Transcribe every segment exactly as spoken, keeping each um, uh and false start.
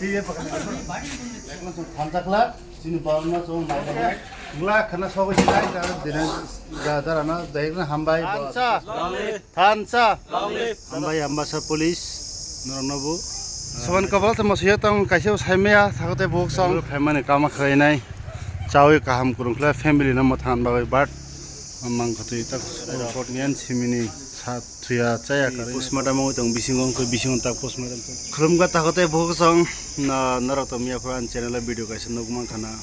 Thansa. Wngla khana sogwi sinai da dina da darana dai hambai. Thansa. Thansa. Hambai Ambasa police norokno bo. Soban kabal tamo siya tong kaisa saimaya sakote buk song. Family kama khainai. Chawi kaham kurung khlai family no mothan bagwi but mang khotwi tak report ngen simini sat thuya chaya kari. Postmortem oi tong bisingo koi bisingo tak postmortem. Khulumga takote buk song na norok to miya phran channel video kaisa nukman khana.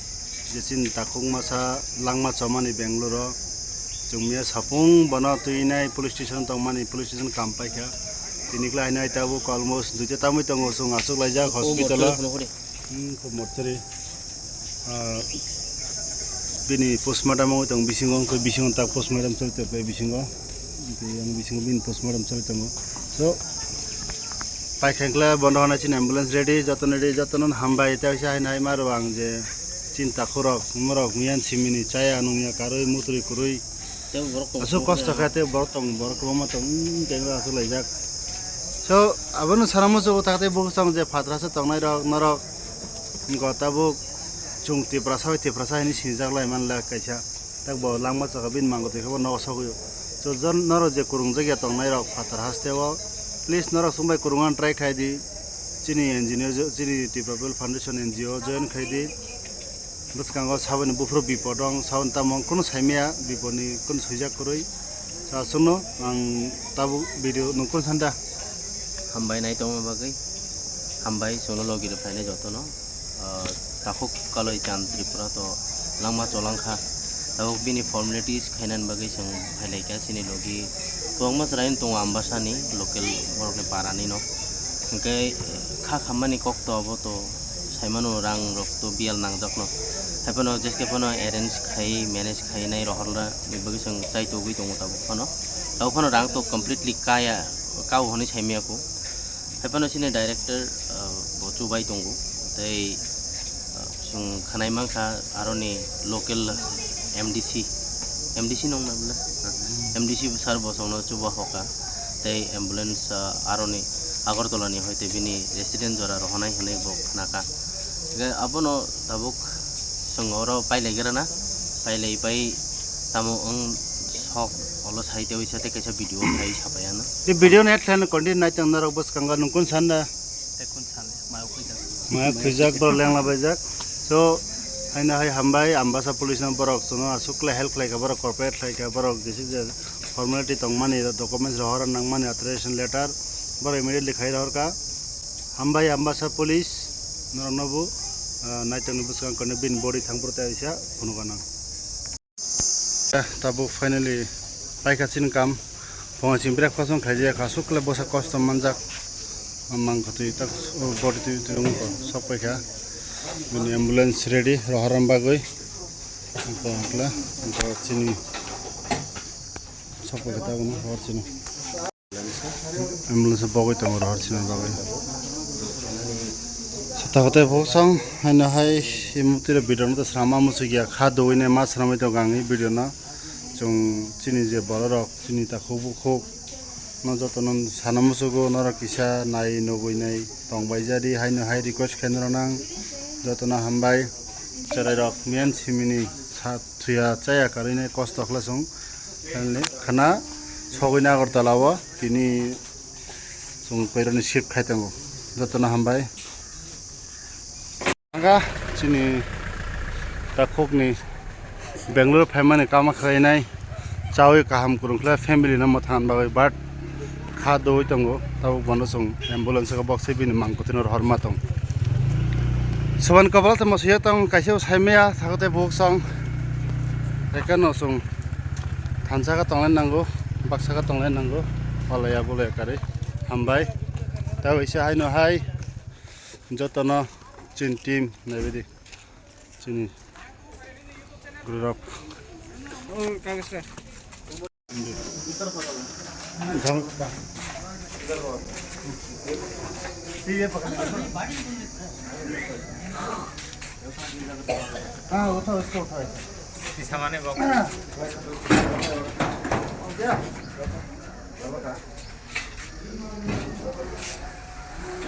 Je chini takhuk masa langma chomani Bangalore o. Chwng miya sapung bono twinai police station tongmani police station kam paikha. Tini khlai nai tabuk almost duita tamwi tongo chwng aswk laijak hospital o. Hmm, kho mortuary. Ah, bini postmortem wngwi tong bisingo wngkhe bisingo tak postmortem choli tongkhe bisingo. Tei yang bisingo bini postmortem choli tongo. So, paikha khlai bono hwnwi chini ambulance ready, jotono ready, jotono hambai tei sa hai nai maro ang je. Chinta khorok, morok miyan simini chaya nungya karwi mutrwi kwrwi. Tei borok tong aswk kosto kha tei borok tong, borok kwbangma tong, hmm, tei aswk laijak. So, abono sana muchungo ta tei bwskango je phatrasa tongnai rok, norok, wngkha tabuk chwng Tiprasa bai Tiprasa hinwi sinijak lai manla kaisa. Tak bo langma chakha bini mango twi khe bo nogo sogwi. So, jon norok je kwrwngjakya tongnai rok phatar haste o, please norok chwng bai kwrwngna try khai di. Chini N G O jo-, chini Tripura People Foundation N G O join khai di. Bwskango saboni buphuru bipod wng, saboni tamo wng kunu saimaya, bipodni kunu swijak kwrwi. Sa chwngno ang tabuk video nung kunu sanda. Hambai nai tongma bagwi, hambai chwngno logi rw phainai jotono. Ah, takhuk kaloi chan Tripura to langma cholangkha. Tabuk bini formalities khainani bagwi chwng phailaikha chini logi. Kwbangma chwraino tongo Ambasani, local borokni parani no. Hwnkhe kha khammani kok to abo to saimano rang rok to biyal nangjakno. Haiphano jeske phano arrange khai, manage khai nai rohorna ni bagwi chwng chai togwi tongo tabuk phano. Tabuk phano rang to completely kaya, kao hwnwi saimaya kho. Haiphano chini director, ah, bo chubai tongo. Tei, ah, chwng khwnai mankha aroni local M D C, M D C nong na bole? Ah, M D C sir bo chwngno chuba hoka. Tei ambulance, ah, aroni Agartala ni hoite bini resident jora rohonai hwnwi bo khnaka. Hwnkhe abono tabuk chwng oro pailaigrana, pailaipai tamo wng sok olo sai tei uisa tei kaisa video khai sapai ano. Tei video ni headline content nai tong norok bwskango nung kun sanda? Tei kun sanda, mayo khujak. Mayo khujak, borok lengla baijak. So, haino hai hambai, Ambasa police no borok chwngno aswk khlai help khlaikha, borok cooperate khlaikha, borok jesa je formality tongmani, documents rohor nangmani, authorization letter, borok immediately khai rohorkha. Hambai Ambasa police norokno bo, ah, naitongni bwskango kone bini body thangphuru tei kaisa phunukgana. Eh, tabuk finally paikha chini kam. Phungo chini breakfast wng khaijak, aswk khlai bwsa kosto manjak. Mang khotwi tak, oh, body twi twi wng kha, sok paikha. Bini ambulance ready, rohorna bagwi. Wngkha, wngkha chini sok paikha tabukno rohor chini. Ambulance bogwi tongo rohor chini bagwi. Sata kote bo song haino hai imutiro video no to srama muchukya kha dowine ma sramwi tongo ang video no. Chwng chini je bororok chini takhuk bukhuk no jotono sana muchugo norok kisa nai nugwi nai tongbai jadi haino hai request khe norok nang jotono hambai chwrairok miyan simini sa thuya chaya karwi nai kosto khlai chwng. Finally, khana sogwi na Agartala o tini chwng koirani shift khai tongo. Jotono hambai. Aga chini takhukni Bangalore phaimani kama khlainai chawi kaham kwrwng khlai family no mwthang bagwi but kha doi tongo, tabuk bono chwng ambulance o boksai bini mang kwthwino rohorma tong. Soban kabal tamo siya tong kaisa saimaya thakote buk song. Ekano chwng thansa kha tonglai nango, baksa kha tonglai nango, walaya bolaya karwi hambai. Tei waisa haino hai jotono chini team naibidi chini group. हाँ, उठाओ, इसको उठाओ, इसको। हो गया?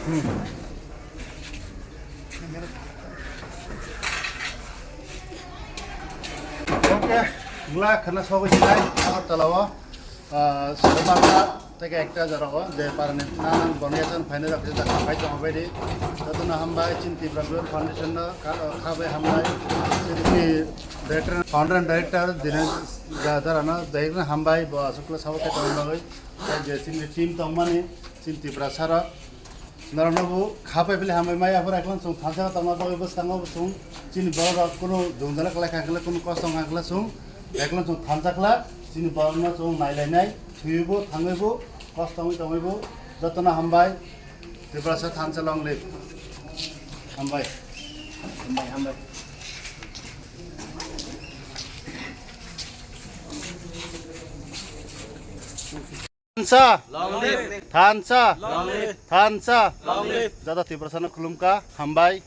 हम्म। Okay, wngla khana sogwi sinai Agartala o, ah, sari barta tei ekta jora o je parani nang nang boniya chan phainai rok je dakha phai tong bai di. Jotono hambai chini Tipra Global Foundation no kha, kha bai hambai. Chini director, founder and director Dinesh da-, Dara no dai hambai bo aswk le sabo khe tong bagwi. Tei je chini team tongmani chini Tipra sara. Norokno bo kha pai bili hambai maya, aphuru ekhon chwng thansa tongma bagwi bwskango chwng chini borok rok kunu jwngjal khlai kha khlai, kunu kosto wngkha khlai chwng ekhon chwng thansa khlai chini borok no chwng nai lai nai thwiwi bo thangwi bo kosto wngwi tongwi bo jotono hambai. Tiprasa thansa long live. Hambai. Hambai, hambai. Thansa. Long live. Thansa. Long live. Thansa. Long live. Joto Tiprasano khulumkha, hambai.